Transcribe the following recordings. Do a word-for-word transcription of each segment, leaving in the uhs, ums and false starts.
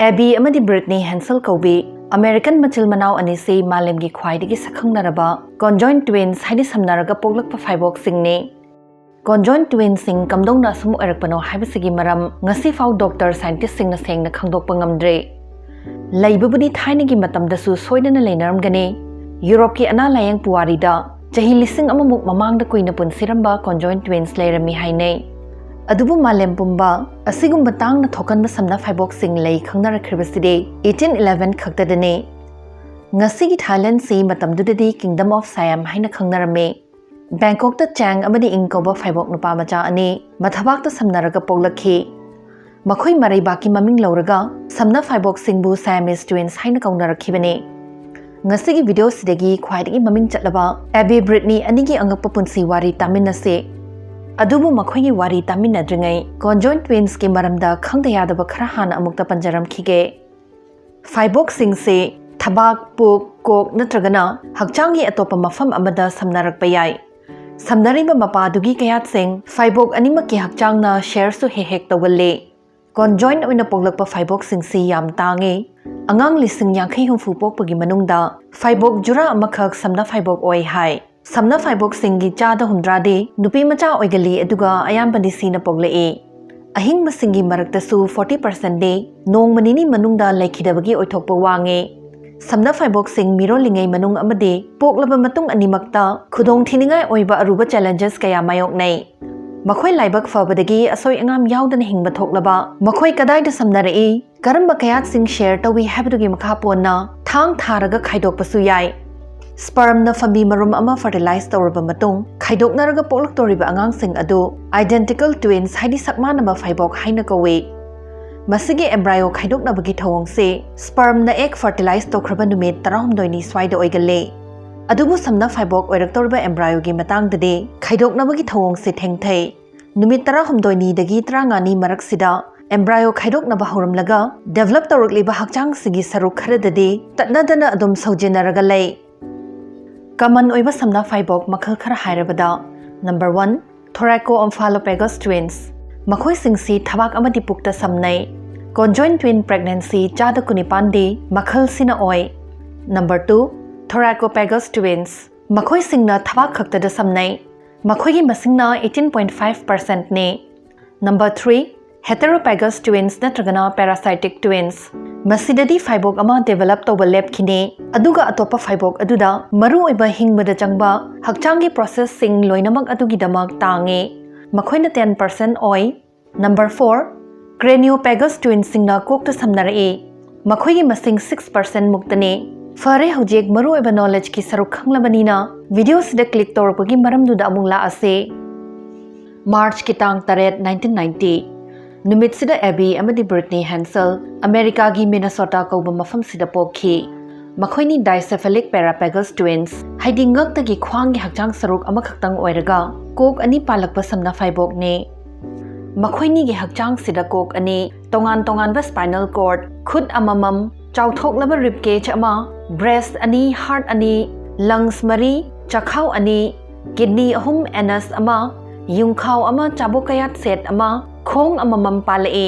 AB ꯑꯃꯗꯤ ꯕ꯭ꯔꯤꯠꯅꯤ ꯍꯦꯟꯁꯦꯜ ꯀꯧꯕꯤ American ꯃꯆꯤꯜ ꯃꯅꯥꯎ ꯑꯅꯤꯁꯤ ꯃꯥꯂꯦꯝꯒꯤ ꯈ꯭ꯋꯥꯏꯗꯒꯤ ꯁꯛꯈꯪꯅꯔꯕ conjoined twins ꯍꯥꯏꯗꯤ ꯁꯝꯅꯔꯒ ꯄꯣꯛꯂꯛꯄ ꯐꯥꯏꯕꯣꯛꯁꯤꯡꯅꯤ꯫ Conjoined twinsꯁꯤꯡ ꯀꯝꯗꯧꯅ ꯑꯁꯨꯝ ꯑꯣꯏꯔꯛꯄꯅꯣ ꯍꯥꯏꯕꯁꯤꯒꯤ ꯃꯔꯝ ꯉꯁꯤꯐꯥꯎ ꯗꯣꯛꯇꯔ ꯁꯥꯏꯟꯇꯤꯁꯁꯤꯡꯅ ꯁꯦꯡꯅ ꯈꯪꯗꯣꯛꯄ ꯉꯝꯗ꯭ꯔꯤ꯫ ꯂꯩꯕꯕꯨꯗꯤ ꯊꯥꯏꯅꯒꯤ ꯃꯇꯝꯗꯁꯨ ꯁꯣꯏꯗꯅ ꯂꯩꯅꯔꯝꯒꯅꯤ꯫ ꯌꯨꯔꯣꯞꯀꯤ ꯑꯅꯥ ꯂꯥꯌꯦꯡ ꯄꯨꯋꯥꯔꯤꯗ ꯆꯍꯤ ꯂꯤꯁꯤꯡ ꯑꯃꯃꯨꯛ ꯃꯃꯥꯡꯗ ꯀꯨꯏꯅ ꯄꯨꯟꯁꯤꯔꯝꯕ conjoined twins ꯂꯩꯔꯝꯃꯤ ꯍꯥꯏꯅꯩ꯫ ꯑꯗꯨꯕꯨ ꯃꯥꯂꯦꯝ ꯄꯨꯝꯕ ꯑꯁꯤꯒꯨꯝꯕ ꯇꯥꯡꯅ ꯊꯣꯛꯀꯟꯕ ꯁꯝꯅ ꯐꯥꯏꯕꯣꯛꯁꯤꯡ ꯂꯩ ꯈꯪꯅꯔꯛꯈ꯭ꯔꯤꯕꯁꯤꯗꯤ eighteen eleven ꯈꯛꯇꯗꯅꯤ꯫ ꯉꯁꯤꯒꯤ ꯊꯥꯏꯂꯦꯟꯁꯤ ꯃꯇꯝꯗꯨꯗꯗꯤ Kingdom of Siam ꯍꯥꯏꯅ ꯈꯪꯅꯔꯝꯃꯤ꯫ ꯕꯦꯡꯀꯣꯛꯇ ꯆꯥꯡ ꯑꯃꯗꯤ ꯏꯪ ꯀꯧꯕ ꯐꯥꯏꯕꯣꯛ ꯅꯨꯄꯥ ꯃꯆꯥ ꯑꯅꯤ ꯃꯊꯕꯥꯛꯇ ꯁꯝꯅꯔꯒ ꯄꯣꯛꯂꯛꯈꯤ꯫ ꯃꯈꯣꯏ ꯃꯔꯩꯕꯥꯛꯀꯤ ꯃꯃꯤꯡ ꯂꯧꯔꯒ ꯁꯝꯅ ꯐꯥꯏꯕꯣꯛꯁꯤꯡꯕꯨ Siamese twins ꯍꯥꯏꯅ ꯀꯧꯅꯔꯛꯈꯤꯕꯅꯤ꯫ ꯉꯁꯤꯒꯤ ꯚꯤꯗꯤꯑꯣꯁꯤꯗꯒꯤ ꯈ꯭ꯋꯥꯏꯗꯒꯤ ꯃꯃꯤꯡ ꯆꯠꯂꯕ ꯑꯦꯕꯤ ꯕ꯭ꯔꯤꯠꯅꯤ ꯑꯅꯤꯒꯤ ꯑꯉꯛꯄ ꯄꯨꯟꯁꯤ ꯋꯥꯔꯤ ꯇꯥꯃꯤꯟꯅꯁꯤ꯫ ꯑꯗꯨꯕꯨ ꯃꯈꯣꯏꯒꯤ ꯋꯥꯔꯤ ꯇꯥꯃꯤꯟꯅꯗ꯭ꯔꯤꯉꯩ conjoined twinsꯀꯤ ꯃꯔꯝꯗ ꯈꯪꯗ ꯌꯥꯗꯕ ꯈꯔ ꯍꯥꯟꯅ ꯑꯃꯨꯛꯇ ꯄꯟꯖꯔꯝꯈꯤꯒꯦ꯫ ꯐꯥꯏꯕꯣꯛꯁꯤꯡꯁꯤ ꯊꯕꯥꯛ, ꯄꯨꯛ, ꯀꯣꯛ ꯅꯠꯇ꯭ꯔꯒꯅ ꯍꯛꯆꯥꯡꯒꯤ ꯑꯇꯣꯞꯄ ꯃꯐꯝ ꯑꯃꯗ ꯁꯝꯅꯔꯛꯄ ꯌꯥꯏ꯫ ꯁꯝꯅꯔꯤꯕ ꯃꯄꯥꯗꯨꯒꯤ ꯀꯌꯥꯠꯁꯤꯡ ꯐꯥꯏꯕꯣꯛ ꯑꯅꯤꯃꯛꯀꯤ ꯍꯛꯆꯥꯡꯅ shareꯁꯨ ꯍꯦꯛ ꯍꯦꯛ ꯇꯧꯒꯜꯂꯤ꯫ Conjoined ꯑꯣꯏꯅ ꯄꯣꯛꯂꯛꯄ ꯐꯥꯏꯕꯣꯛꯁꯤꯡꯁꯤ ꯌꯥꯝ ꯇꯥꯡꯉꯤ꯫ ꯑꯉꯥꯡ ꯂꯤꯁꯤꯡ ꯌꯥꯡꯈꯩ ꯍꯨꯝꯐꯨ ꯄꯣꯛꯄꯒꯤ ꯃꯅꯨꯡꯗ ꯐꯥꯏꯕꯣꯛ ꯖꯨꯔꯥ ꯑꯃꯈꯛ ꯁꯝꯅ ꯐꯥꯏꯕꯣꯛ ꯑꯣꯏ ꯍꯥꯏ꯫ ꯁꯝꯅ ꯐꯥꯏꯕꯣꯛꯁꯤꯡꯒꯤ ꯆꯥꯗ ꯍꯨꯝꯗ꯭ꯔꯥꯗꯤ ꯅꯨꯄꯤ ꯃꯆꯥ ꯑꯣꯏꯒꯜꯂꯤ, ꯑꯗꯨꯒ ꯑꯌꯥꯝꯕꯗꯤ ꯁꯤꯅ ꯄꯣꯛꯂꯛꯏ꯫ ꯑꯍꯤꯡꯕꯁꯤꯡꯒꯤ ꯃꯔꯛꯇꯁꯨ forty percentꯗꯤ ꯅꯣꯡꯃ ꯅꯤꯅꯤ ꯃꯅꯨꯡꯗ ꯂꯩꯈꯤꯗꯕꯒꯤ ꯑꯣꯏꯊꯣꯛꯄ ꯋꯥꯡꯉꯤ꯫ ꯁꯝꯅ ꯐꯥꯏꯕꯣꯛꯁꯤꯡ ꯃꯤꯔꯣꯜꯂꯤꯉꯩ ꯃꯅꯨꯡ ꯑꯃꯗꯤ ꯄꯣꯛꯂꯕ ꯃꯇꯨꯡ ꯑꯅꯤꯃꯛꯇ ꯈꯨꯗꯣꯡꯊꯤꯅꯤꯡꯉꯥꯏ ꯑꯣꯏꯕ ꯑꯔꯨꯕ challenges ꯀꯌꯥ ꯃꯥꯌꯣꯛꯅꯩ꯫ ꯃꯈꯣꯏ ꯂꯥꯏꯕꯛ ꯐꯕꯗꯒꯤ ꯑꯁꯣꯏ ꯑꯉꯥꯝ ꯌꯥꯎꯗꯅ ꯍꯤꯡꯕ ꯊꯣꯛꯂꯕ ꯃꯈꯣꯏ ꯀꯗꯥꯏꯗ ꯁꯝꯅꯔꯛꯏ, ꯀꯔꯝꯕ ꯀꯌꯥꯠꯁꯤꯡ share ꯇꯧꯏ ꯍꯥꯏꯕꯗꯨꯒꯤ ꯃꯈꯥ ꯄꯣꯟꯅ ꯊꯥꯡ ꯊꯥꯔꯒ ꯈꯥꯏꯗꯣꯛꯄꯁꯨ ꯌꯥꯏ꯫ Spermꯅ ꯐꯝꯕꯤ ꯃꯔꯨꯝ ꯑꯃ fertilize ꯇꯧꯔꯕ ꯃꯇꯨꯡ ꯈꯥꯏꯗꯣꯛꯅꯔꯒ ꯄꯣꯛꯂꯛꯇꯧꯔꯤꯕ ꯑꯉꯥꯡꯁꯤꯡ ꯑꯗꯨ identical twins ꯍꯥꯏꯗꯤ ꯁꯛ ꯃꯥꯟꯅꯕ ꯐꯥꯏꯕꯣꯛ ꯍꯥꯏꯅ ꯀꯧꯏ꯫ ꯃꯁꯤꯒꯤ embryo ꯈꯥꯏꯗꯣꯛꯅꯕꯒꯤ ꯊꯧꯑꯣꯡꯁꯤ spermꯅ egg fertilize ꯇꯧꯈ꯭ꯔꯕ ꯅꯨꯃꯤꯠ ꯇꯔꯥꯍꯨꯝꯗꯣꯏꯅꯤ ꯁ꯭ꯋꯥꯏꯗ ꯑꯣꯏꯒꯜꯂꯤ꯫ ꯑꯗꯨꯕꯨ ꯁꯝꯅ ꯐꯥꯏꯕꯣꯛ ꯑꯣꯏꯔꯛꯇꯧꯔꯤꯕ embryoꯒꯤ ꯃꯇꯥꯡꯗꯗꯤ ꯈꯥꯏꯗꯣꯛꯅꯕꯒꯤ ꯊꯧꯑꯣꯡꯁꯤ ꯊꯦꯡꯊꯩ꯫ ꯅꯨꯃꯤꯠ ꯇꯔꯥꯍꯨꯝꯗꯣꯏꯅꯤꯗꯒꯤ ꯇꯔꯥꯃꯉꯥꯅꯤ ꯃꯔꯛꯁꯤꯗ embryo ꯈꯥꯏꯗꯣꯛꯅꯕ ꯍꯧꯔꯝꯂꯒ develop ꯇꯧꯔꯛꯂꯤꯕ ꯍꯛꯆꯥꯡꯁꯤꯒꯤ ꯁꯔꯨꯛ ꯈꯔꯗꯗꯤ ꯇꯠꯅꯗꯅ ꯑꯗꯨꯝ ꯁꯧꯖꯤꯟꯅꯔꯒ ꯂꯩ꯫ Common ꯑꯣꯏꯕ ꯁꯝꯅ ꯐꯥꯏꯕꯣꯛ ꯃꯈꯜ ꯈꯔ ꯍꯥꯏꯔꯕꯗ, number one, thoraco-omphalopagous twins꯫ ꯃꯈꯣꯏꯁꯤꯡꯁꯤ ꯊꯕꯥꯛ ꯑꯃꯗꯤ ꯄꯨꯛꯇ ꯁꯝꯅꯩ꯫ Conjoined twin pregnancy ꯆꯥꯗ ꯀꯨꯟꯅꯤꯄꯥꯟꯗꯤ ꯃꯈꯜꯁꯤꯅ ꯑꯣꯏ꯫ Number two, Thoracophagous twins꯫ ꯃꯈꯣꯏꯁꯤꯡꯅ ꯊꯕꯥꯛ ꯈꯛꯇꯗ ꯁꯝꯅꯩ꯫ ꯃꯈꯣꯏꯒꯤ ꯃꯁꯤꯡꯅ eighteen point five percent ꯅꯤ꯫ Number three, Heterophagous twins ꯅꯠꯇ꯭ꯔꯒꯅ Parasitic twins꯫ ꯃꯁꯤꯗꯗꯤ ꯐꯥꯏꯕꯣꯛ ꯑꯃ develop ꯇꯧꯕ ꯂꯦꯞꯈꯤꯅꯤ, ꯑꯗꯨꯒ ꯑꯇꯣꯞꯄ ꯐꯥꯏꯕꯣꯛ ꯑꯗꯨꯗ ꯃꯔꯨꯑꯣꯏꯕ ꯍꯤꯡꯕꯗ ꯆꯪꯕ ꯍꯛꯆꯥꯡꯒꯤ processꯁꯤꯡ ꯂꯣꯏꯅꯃꯛ ꯑꯗꯨꯒꯤꯗꯃꯛ ꯇꯥꯡꯉꯤ꯫ ꯃꯈꯣꯏꯅ ten percent ꯑꯣꯏ꯫ Number four, Craniophagous twinsꯁꯤꯡꯅ ꯀꯣꯛꯇ ꯁꯝꯅꯔꯛꯏ꯫ ꯃꯈꯣꯏꯒꯤ ꯃꯁꯤꯡ six percent ꯃꯨꯛꯇꯅꯤ꯫ ꯐꯔꯦ, ꯍꯧꯖꯤꯛ ꯃꯔꯨꯑꯣꯏꯕ knowledgeꯀꯤ ꯁꯔꯨꯛ ꯈꯪꯂꯕꯅꯤꯅ, videoꯁꯤꯗ click ꯇꯧꯔꯛꯄꯒꯤ ꯃꯔꯝꯗꯨꯗ ꯑꯃꯨꯛ ꯂꯥꯛꯑꯁꯤ꯫ Marchꯀꯤ ꯇꯥꯡ ꯇꯔꯦꯠ, nineteen ninety ꯅꯨꯃꯤꯠꯁꯤꯗ Abby ꯑꯃꯗꯤ Brittany Hensel ꯑꯃꯦꯔꯤꯀꯥꯒꯤ Minnesota ꯀꯧꯕ ꯃꯐꯝꯁꯤꯗ ꯄꯣꯛꯈꯤ꯫ ꯃꯈꯣꯏꯅꯤ Dicephalic Paraphagous twins, ꯍꯥꯏꯗꯤ ꯉꯛꯇꯒꯤ ꯈ꯭ꯋꯥꯡꯒꯤ ꯍꯛꯆꯥꯡ ꯁꯔꯨꯛ ꯑꯃꯈꯛꯇꯪ ꯑꯣꯏꯔꯒ ꯀꯣꯛ ꯑꯅꯤ ꯄꯥꯜꯂꯛꯄ ꯁꯝꯅ ꯐꯥꯏꯕꯣꯛꯅꯤ꯫ ꯃꯈꯣꯏꯅꯤꯒꯤ ꯍꯛꯆꯥꯡꯁꯤꯗ ꯀꯣꯛ ꯑꯅꯤ, ꯇꯣꯉꯥꯟ ꯇꯣꯉꯥꯟꯕ spinal cord, ꯈꯨꯠ ꯑꯃꯃꯝ, ꯆꯥꯎꯊꯣꯛꯂꯕ rib cage ꯑꯃ, breast ꯑꯅꯤ, heart ꯑꯅꯤ, lungs ꯃꯔꯤ, ꯆꯈꯥꯎ ꯑꯅꯤ, kidney ꯑꯍꯨꯝ, anus ꯑꯃ, ꯌꯨꯡꯈꯥꯎ ꯑꯃ, ꯆꯥꯕꯣꯛ ꯀꯌꯥꯠ set ꯑꯃ, ꯈꯣꯡ ꯑꯃꯃꯝ ꯄꯥꯜꯂꯛꯏ꯫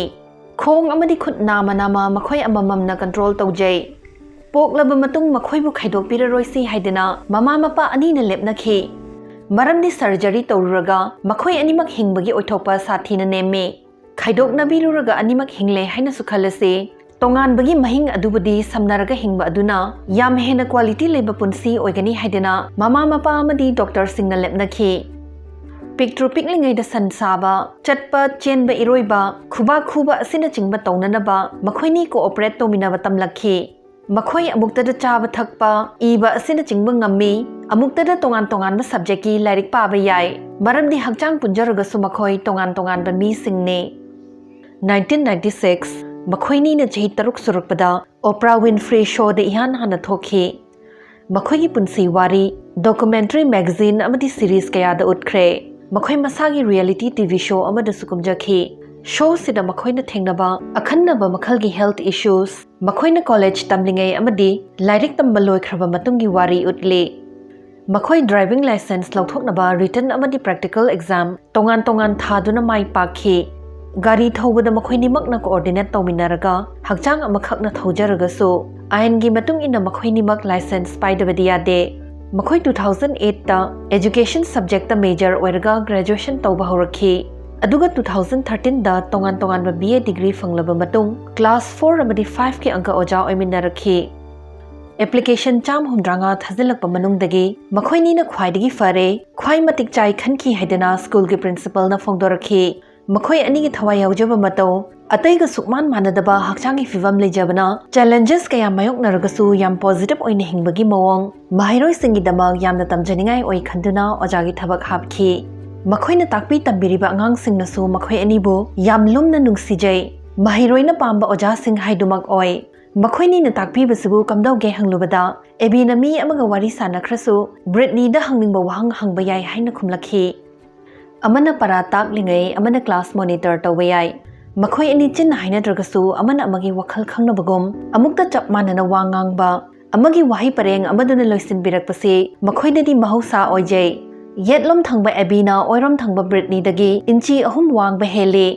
ꯈꯣꯡ ꯑꯃꯗꯤ ꯈꯨꯠ ꯅꯥꯃ ꯅꯥꯃ ꯃꯈꯣꯏ ꯑꯃꯃꯝꯅ control ꯇꯧꯖꯩ꯫ ꯄꯣꯛꯂꯕ ꯃꯇꯨꯡ ꯃꯈꯣꯏꯕꯨ ꯈꯥꯏꯗꯣꯛꯄꯤꯔꯔꯣꯏꯁꯤ ꯍꯥꯏꯗꯅ ꯃꯃꯥ ꯃꯄꯥ ꯑꯅꯤꯅ ꯂꯦꯞꯅꯈꯤ꯫ ꯃꯔꯝꯗꯤ surgery ꯇꯧꯔꯨꯔꯒ ꯃꯈꯣꯏ ꯑꯅꯤꯃꯛ ꯍꯤꯡꯕꯒꯤ ꯑꯣꯏꯊꯣꯛꯄ ꯁꯥꯊꯤꯅ ꯅꯦꯝꯃꯤ꯫ ꯈꯥꯏꯗꯣꯛꯅꯕꯤꯔꯨꯔꯒ ꯑꯅꯤꯃꯛ ꯍꯤꯡꯂꯦ ꯍꯥꯏꯅꯁꯨ ꯈꯜꯂꯁꯤ꯫ ꯇꯣꯉꯥꯟꯕꯒꯤ ꯃꯍꯤꯡ ꯑꯗꯨꯕꯨꯗꯤ ꯁꯝꯅꯔꯒ ꯍꯤꯡꯕ ꯑꯗꯨꯅ ꯌꯥꯝ ꯍꯦꯟꯅ quality ꯂꯩꯕ ꯄꯨꯟꯁꯤ ꯑꯣꯏꯒꯅꯤ ꯍꯥꯏꯗꯅ ꯃꯃꯥ ꯃꯄꯥ ꯑꯃꯗꯤ doctorꯁꯤꯡꯅ ꯂꯦꯞꯅꯈꯤ꯫ ꯄꯤꯛꯇ꯭ꯔꯨ ꯄꯤꯛꯂꯤꯉꯩꯗ ꯁꯟ ꯁꯥꯕ, ꯆꯠꯄ, ꯆꯦꯟꯕ, ꯏꯔꯣꯏꯕ, ꯈꯨꯕꯥꯛ ꯈꯨꯕ ꯑꯁꯤꯅꯆꯤꯡꯕ ꯇꯧꯅꯅꯕ ꯃꯈꯣꯏꯅꯤ cooperate ꯇꯧꯃꯤꯟꯅꯕ ꯇꯝꯂꯛꯈꯤ꯫ ꯃꯈꯣꯏ ꯑꯃꯨꯛꯇꯗ ꯆꯥꯕ ꯊꯛꯄ, ꯏꯕ ꯑꯁꯤꯅꯆꯤꯡꯕ ꯉꯝꯃꯤ꯫ ꯑꯃꯨꯛꯇꯗ ꯇꯣꯉꯥꯟ ꯇꯣꯉꯥꯟꯕ subjectꯀꯤ ꯂꯥꯏꯔꯤꯛ ꯄꯥꯕ ꯌꯥꯏ, ꯃꯔꯝꯗꯤ ꯍꯛꯆꯥꯡ ꯄꯨꯟꯖꯔꯒꯁꯨ ꯃꯈꯣꯏ ꯇꯣꯉꯥꯟ ꯇꯣꯉꯥꯟꯕ ꯃꯤꯁꯤꯡꯅꯤ꯫ Nineteen ninety-six, ꯃꯈꯣꯏꯅꯤꯅ ꯆꯍꯤ ꯇꯔꯨꯛ ꯁꯨꯔꯛꯄꯗ Oprah Winfrey Showꯗ ꯏꯍꯥꯟ ꯍꯥꯟꯅ ꯊꯣꯛꯈꯤ꯫ ꯃꯈꯣꯏꯒꯤ ꯄꯨꯟꯁꯤ ꯋꯥꯔꯤ documentary magazine ꯑꯃꯗꯤ series ꯀꯌꯥꯗ ꯎꯠꯈ꯭ꯔꯦ꯫ ꯃꯈꯣꯏ ꯃꯁꯥꯒꯤ reality TV show ꯑꯃꯗꯁꯨ ꯀꯨꯝꯖꯈꯤ꯫ Showꯁꯤꯗ ꯃꯈꯣꯏꯅ ꯊꯦꯡꯅꯕ ꯑꯈꯟꯅꯕ ꯃꯈꯜꯒꯤ health issues, ꯃꯈꯣꯏꯅ college ꯇꯝꯂꯤꯉꯩ ꯑꯃꯗꯤ ꯂꯥꯏꯔꯤꯛ ꯇꯝꯕ ꯂꯣꯏꯈ꯭ꯔꯕ ꯃꯇꯨꯡꯒꯤ ꯋꯥꯔꯤ ꯎꯠꯂꯤ꯫ ꯃꯈꯣꯏ driving licence ꯂꯧꯊꯣꯛꯅꯕ written ꯑꯃꯗꯤ practical exam ꯇꯣꯉꯥꯟ ꯇꯣꯉꯥꯟ ꯊꯥꯗꯨꯅ ꯃꯥꯏ ꯄꯥꯛꯈꯤ꯫ ꯒꯥꯔꯤ ꯊꯧꯕꯗ ꯃꯈꯣꯏꯅꯤꯃꯛꯅ ꯀꯣꯑꯣꯔꯗꯤꯅꯦꯠ ꯇꯧꯃꯤꯟꯅꯔꯒ ꯍꯛꯆꯥꯡ ꯑꯃꯈꯛꯅ ꯊꯧꯖꯔꯒꯁꯨ ꯑꯥꯏꯟꯒꯤ ꯃꯇꯨꯡ ꯏꯟꯅ ꯃꯈꯣꯏꯅꯤꯃꯛ ꯂꯥꯏꯁꯦꯟꯁ ꯄꯥꯏꯗꯕꯗꯤ ꯌꯥꯗꯦ꯫ ꯃꯈꯣꯏ two thousand eight ꯇ education subject ꯇ major ꯑꯣꯏꯔꯒ graduation ꯇꯧꯕ ꯍꯧꯔꯛꯈꯤ꯫ ꯑꯗꯨꯒ two thousand thirteen ꯗ ꯇꯣꯉꯥꯟ ꯇꯣꯉꯥꯟꯕ B A degree ꯐꯪꯂꯕ ꯃꯇꯨꯡ class four ꯑꯃꯗꯤ five ꯀꯤ ꯑꯪꯀ ꯑꯣꯖꯥ ꯑꯣꯏꯃꯤꯟꯅꯔꯛꯈꯤ꯫ ꯑꯦꯄ꯭ꯂꯤꯀꯦꯁꯟ ꯆꯥꯝꯃ ꯍꯨꯝꯗ꯭ꯔꯥꯉꯥ ꯊꯥꯖꯤꯜꯂꯛꯄ ꯃꯅꯨꯡꯗꯒꯤ ꯃꯈꯣꯏꯅꯤꯅ ꯈ꯭ꯋꯥꯏꯗꯒꯤ ꯐꯔꯦ, ꯈ꯭ꯋꯥꯏ ꯃꯇꯤꯛ ꯆꯥꯏ ꯈꯟꯈꯤ ꯍꯥꯏꯗꯅ ꯁ꯭ꯀꯨꯜꯒꯤ ꯄ꯭ꯔꯤꯟꯁꯤꯄꯜꯅ ꯐꯣꯡꯗꯣꯔꯛꯈꯤ꯫ ꯃꯈꯣꯏ ꯑꯅꯤꯒꯤ ꯊꯋꯥꯏ ꯌꯥꯎꯖꯕ ꯃꯇꯧ, ꯑꯇꯩꯒ ꯁꯨꯛꯃꯥꯟ ꯃꯥꯟꯅꯗꯕ ꯍꯛꯆꯥꯡꯒꯤ ꯐꯤꯕꯝ ꯂꯩꯖꯕꯅ challenges ꯀꯌꯥ ꯃꯥꯌꯣꯛꯅꯔꯒꯁꯨ ꯌꯥꯝ positive ꯑꯣꯏꯅ ꯍꯤꯡꯕꯒꯤ ꯃꯑꯣꯡ ꯃꯍꯩꯔꯣꯏꯁꯤꯡꯒꯤꯗꯃꯛ ꯌꯥꯝꯅ ꯇꯝꯖꯅꯤꯡꯉꯥꯏ ꯑꯣꯏ ꯈꯟꯗꯨꯅ ꯑꯣꯖꯥꯒꯤ ꯊꯕꯛ ꯍꯥꯞꯈꯤ꯫ ꯃꯈꯣꯏꯅ ꯇꯥꯛꯄꯤ ꯇꯝꯕꯤꯔꯤꯕ ꯑꯉꯥꯡꯁꯤꯡꯅꯁꯨ ꯃꯈꯣꯏ ꯑꯅꯤꯕꯨ ꯌꯥꯝ ꯂꯨꯝꯅ ꯅꯨꯡꯁꯤꯖꯩ꯫ ꯃꯍꯩꯔꯣꯏꯅ ꯄꯥꯝꯕ ꯑꯣꯖꯥꯁꯤꯡ ꯍꯥꯏꯗꯨꯃꯛ ꯑꯣꯏ꯫ ꯃꯈꯣꯏꯅꯤꯅ ꯇꯥꯛꯄꯤꯕꯁꯤꯕꯨ ꯀꯝꯗꯧꯒꯦ ꯍꯪꯂꯨꯕꯗ, ꯑꯦꯕꯤꯅ ꯃꯤ ꯑꯃꯒ ꯋꯥꯔꯤ ꯁꯥꯟꯅꯈ꯭ꯔꯁꯨ ꯕ꯭ꯔꯤꯠꯅꯤꯗ ꯍꯪꯅꯤꯡꯕ ꯋꯥꯍꯪ ꯍꯪꯕ ꯌꯥꯏ ꯍꯥꯏꯅ ꯈꯨꯝꯂꯛꯈꯤ꯫ ꯑꯃꯅ ꯄꯔꯥ ꯇꯥꯛꯂꯤꯉꯩ, ꯑꯃꯅ class monitor ꯇꯧꯕ ꯌꯥꯏ꯫ ꯃꯈꯣꯏ ꯑꯅꯤ ꯆꯤꯟꯅ ꯍꯥꯏꯅꯗ꯭ꯔꯒꯁꯨ ꯑꯃꯅ ꯑꯃꯒꯤ ꯋꯥꯈꯜ ꯈꯪꯅꯕꯒꯨꯝ, ꯑꯃꯨꯛꯇ ꯆꯞ ꯃꯥꯟꯅꯅ ꯋꯥ ꯉꯥꯡꯕ, ꯑꯃꯒꯤ ꯋꯥꯍꯩ ꯄꯔꯦꯡ ꯑꯃꯗꯨꯅ ꯂꯣꯏꯁꯤꯟꯕꯤꯔꯛꯄꯁꯤ ꯃꯈꯣꯏꯗꯗꯤ ꯃꯍꯧꯁꯥ ꯑꯣꯏꯖꯩ꯫ ꯌꯦꯠꯂꯣꯝ ꯊꯪꯕ ꯑꯦꯕꯤꯅ ꯑꯣꯏꯔꯣꯝ ꯊꯪꯕ ꯕ꯭ꯔꯤꯠꯅꯤꯗꯒꯤ ꯏꯟꯆꯤ ꯑꯍꯨꯝ ꯋꯥꯡꯕ ꯍꯦꯜꯂꯤ꯫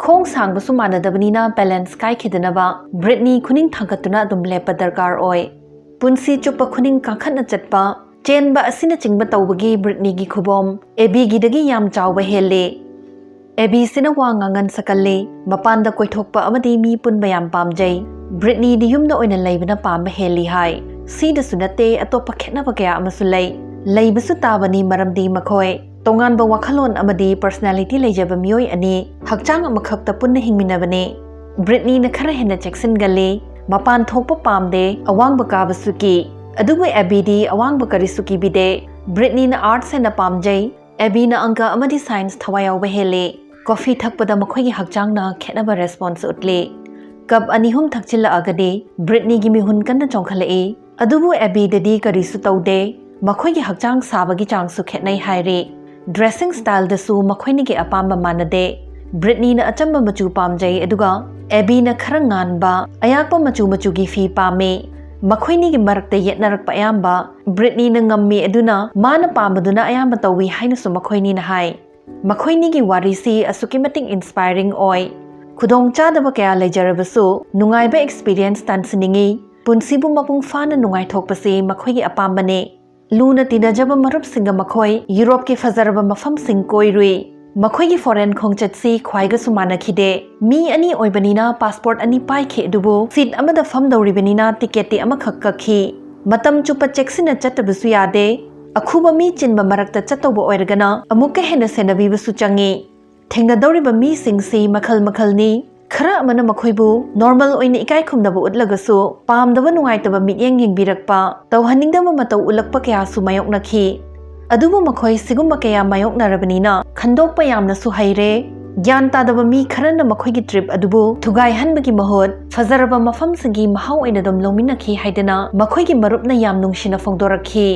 ꯈꯣꯡ ꯁꯥꯡꯕꯁꯨ ꯃꯥꯟꯅꯗꯕꯅꯤꯅ balance ꯀꯥꯏꯈꯤꯗꯅꯕ ꯕ꯭ꯔꯤꯠꯅꯤ ꯈꯨꯅꯤꯡ ꯊꯥꯡꯒꯠꯇꯨꯅ ꯑꯗꯨꯝ ꯂꯦꯞꯄ ꯗꯔꯀꯥꯔ ꯑꯣꯏ꯫ ꯄꯨꯟꯁꯤ ꯆꯨꯞꯄ ꯈꯨꯅꯤꯡ ꯀꯥꯡꯈꯠꯅ ꯆꯠꯄ, ꯆꯦꯟꯕ ꯑꯁꯤꯅꯆꯤꯡꯕ ꯇꯧꯕꯒꯤ ꯕ꯭ꯔꯤꯠꯅꯤꯒꯤ ꯈꯨꯕꯣꯝ ꯑꯦꯕꯤꯒꯤꯗꯒꯤ ꯌꯥꯝ ꯆꯥꯎꯕ ꯍꯦꯜꯂꯤ꯫ ꯑꯦꯕꯤꯁꯤꯅ ꯋꯥ ꯉꯥꯡꯉꯟ ꯁꯛꯀꯜꯂꯤ, ꯃꯄꯥꯟꯗ ꯀꯣꯏꯊꯣꯛꯄ ꯑꯃꯗꯤ ꯃꯤ ꯄꯨꯟꯕ ꯌꯥꯝ ꯄꯥꯝꯖꯩ꯫ ꯕ꯭ꯔꯤꯠꯅꯤꯗꯤ ꯌꯨꯝꯗ ꯑꯣꯏꯅ ꯂꯩꯕꯅ ꯄꯥꯝꯕ ꯍꯦꯜꯂꯤ ꯍꯥꯏ꯫ ꯁꯤꯗꯁꯨ ꯅꯠꯇꯦ, ꯑꯇꯣꯞꯄ ꯈꯦꯠꯅꯕ ꯀꯌꯥ ꯑꯃꯁꯨ ꯂꯩ꯫ ꯂꯩꯕꯁꯨ ꯇꯥꯕꯅꯤ, ꯃꯔꯝꯗꯤ ꯃꯈꯣꯏ ꯇꯣꯉꯥꯟꯕ ꯋꯥꯈꯜꯂꯣꯟ ꯑꯃꯗꯤ personality ꯂꯩꯖꯕ ꯃꯤꯑꯣꯏ ꯑꯅꯤ ꯍꯛꯆꯥꯡ ꯑꯃꯈꯛꯇ ꯄꯨꯟꯅ ꯍꯤꯡꯃꯤꯟꯅꯕꯅꯤ꯫ ꯕ꯭ꯔꯤꯠꯅꯤꯅ ꯈꯔ ꯍꯦꯟꯅ ꯆꯦꯛꯁꯤꯟꯒꯜꯂꯤ, ꯃꯄꯥꯟ ꯊꯣꯛꯄ ꯄꯥꯝꯗꯦ, ꯑꯋꯥꯡꯕ ꯀꯥꯕꯁꯨ ꯀꯤ꯫ ꯑꯗꯨꯕꯨ ꯑꯦꯕꯤꯗꯤ ꯑꯋꯥꯡꯕ ꯀꯔꯤꯁꯨ ꯀꯤꯕꯤꯗꯦ꯫ ꯕ꯭ꯔꯤꯠꯅꯤꯅ arts ꯍꯦꯟꯅ ꯄꯥꯝꯖꯩ, ꯑꯦꯕꯤꯅ ꯑꯪꯀ ꯑꯃꯗꯤ science ꯊꯋꯥꯏ ꯌꯥꯎꯕ ꯍꯦꯜꯂꯤ꯫ ꯀꯣꯐꯤ ꯊꯛꯄꯗ ꯃꯈꯣꯏꯒꯤ ꯍꯛꯆꯥꯡꯅ ꯈꯦꯠꯅꯕ response ꯎꯠꯂꯤ꯫ ꯀꯞ ꯑꯅꯤ ꯑꯍꯨꯝ ꯊꯛꯆꯤꯜꯂꯛꯑꯒꯗꯤ ꯕ꯭ꯔꯤꯠꯅꯤꯒꯤ ꯃꯤꯍꯨꯟ ꯀꯟꯅ ꯆꯣꯡꯈꯠꯂꯛꯏ, ꯑꯗꯨꯕꯨ ꯑꯦꯕꯤꯗꯗꯤ ꯀꯔꯤꯁꯨ ꯇꯧꯗꯦ꯫ ꯃꯈꯣꯏꯒꯤ ꯍꯛꯆꯥꯡ ꯁꯥꯕꯒꯤ ꯆꯥꯡꯁꯨ ꯈꯦꯠꯅꯩ ꯍꯥꯏꯔꯤ꯫ Dressing styleꯗꯁꯨ ꯃꯈꯣꯏꯅꯤꯒꯤ ꯑꯄꯥꯝꯕ ꯃꯥꯟꯅꯗꯦ꯫ ꯕ꯭ꯔꯤꯠꯅꯤꯅ ꯑꯆꯝꯕ ꯃꯆꯨ ꯄꯥꯝꯖꯩ, ꯑꯗꯨꯒ ꯑꯦꯕꯤꯅ ꯈꯔ ꯉꯥꯟꯕ, ꯑꯌꯥꯛꯄ ꯃꯆꯨ ꯃꯆꯨꯒꯤ ꯐꯤ ꯄꯥꯝꯃꯤ꯫ ꯃꯈꯣꯏꯅꯤꯒꯤ ꯃꯔꯛꯇ ꯌꯦꯠꯅꯔꯛꯄ ꯑꯌꯥꯝꯕ ꯕ꯭ꯔꯤꯠꯅꯤꯅ ꯉꯝꯃꯤ, ꯑꯗꯨꯅ ꯃꯥꯅ ꯄꯥꯝꯕꯗꯨꯅ ꯑꯌꯥꯝꯕ ꯇꯧꯏ ꯍꯥꯏꯅꯁꯨ ꯃꯈꯣꯏꯅꯤꯅ ꯍꯥꯏ꯫ ꯃꯈꯣꯏꯅꯤꯒꯤ ꯋꯥꯔꯤꯁꯤ ꯑꯁꯨꯛꯀꯤ ꯃꯇꯤꯛ inspiring ꯑꯣꯏ꯫ ꯈꯨꯗꯣꯡꯆꯥꯗꯕ ꯀꯌꯥ ꯂꯩꯖꯔꯕꯁꯨ ꯅꯨꯡꯉꯥꯏꯕ experience ꯇꯥꯟꯁꯤꯟꯅꯤꯡꯏ꯫ ꯄꯨꯟꯁꯤꯕꯨ ꯃꯄꯨꯡ ꯐꯥꯅ ꯅꯨꯡꯉꯥꯏꯊꯣꯛꯄꯁꯤ ꯃꯈꯣꯏꯒꯤ ꯑꯄꯥꯝꯕꯅꯤ꯫ ꯂꯨꯅ ꯇꯤꯟꯅꯖꯕ ꯃꯔꯨꯞꯁꯤꯡꯒ ꯃꯈꯣꯏ ꯌꯨꯔꯣꯞꯀꯤ ꯐꯖꯔꯕ ꯃꯐꯝꯁꯤꯡ ꯀꯣꯏꯔꯨꯏ꯫ ꯃꯈꯣꯏꯒꯤ foreign ꯈꯣꯡꯆꯠꯁꯤ ꯈ꯭ꯋꯥꯏꯒꯁꯨ ꯃꯥꯟꯅꯈꯤꯗꯦ꯫ ꯃꯤ ꯑꯅꯤ ꯑꯣꯏꯕꯅꯤꯅ passport ꯑꯅꯤ ꯄꯥꯏꯈꯤ, ꯑꯗꯨꯕꯨ seat ꯑꯃꯗ ꯐꯝꯗꯧꯔꯤꯕꯅꯤꯅ ticketꯇꯤ ꯑꯃꯈꯛ ꯀꯛꯈꯤ꯫ ꯃꯇꯝ ꯆꯨꯞꯄ ꯆꯦꯛꯁꯤꯟꯅ ꯆꯠꯇꯕꯁꯨ ꯌꯥꯗꯦ꯫ ꯑꯈꯨꯕ ꯃꯤ ꯆꯤꯟꯕ ꯃꯔꯛꯇ ꯆꯠꯇꯧꯕ ꯑꯣꯏꯔꯒꯅ ꯑꯃꯨꯛꯀ ꯍꯦꯟꯅ ꯁꯦꯟꯅꯕꯤꯕꯁꯨ ꯆꯪꯏ꯫ ꯊꯦꯡꯅꯗꯧꯔꯤꯕ ꯃꯤꯁꯤꯡꯁꯤ ꯃꯈꯜ ꯃꯈꯜꯅꯤ꯫ ꯈꯔ ꯑꯃꯅ ꯃꯈꯣꯏꯕꯨ normal ꯑꯣꯏꯅ ꯏꯀꯥꯏ ꯈꯨꯝꯅꯕ ꯎꯠꯂꯒꯁꯨ, ꯄꯥꯝꯗꯕ ꯅꯨꯡꯉꯥꯏꯇꯕ ꯃꯤꯠꯌꯦꯡ ꯌꯦꯡꯕꯤꯔꯛꯄ, ꯇꯧꯍꯟꯅꯤꯡꯗꯕ ꯃꯇꯧ ꯎꯠꯂꯛꯄ ꯀꯌꯥꯁꯨ ꯃꯥꯌꯣꯛꯅꯈꯤ꯫ ꯑꯗꯨꯕꯨ ꯃꯈꯣꯏ ꯁꯤꯒꯨꯝꯕ ꯀꯌꯥ ꯃꯥꯌꯣꯛꯅꯔꯕꯅꯤꯅ ꯈꯟꯗꯣꯛꯄ ꯌꯥꯝꯅꯁꯨ ꯍꯩꯔꯦ꯫ ꯒ꯭ꯌꯥꯟ ꯇꯥꯗꯕ ꯃꯤ ꯈꯔꯅ ꯃꯈꯣꯏꯒꯤ trip ꯑꯗꯨꯕꯨ ꯊꯨꯒꯥꯏꯍꯟꯕꯒꯤ ꯃꯍꯨꯠ ꯐꯖꯔꯕ ꯃꯐꯝꯁꯤꯡꯒꯤ ꯃꯍꯥꯎ ꯑꯣꯏꯅ ꯑꯗꯨꯝ ꯂꯧꯃꯤꯟꯅꯈꯤ ꯍꯥꯏꯗꯅ ꯃꯈꯣꯏꯒꯤ ꯃꯔꯨꯞꯅ ꯌꯥꯝ ꯅꯨꯡꯁꯤꯅ ꯐꯣꯡꯗꯣꯔꯛꯈꯤ꯫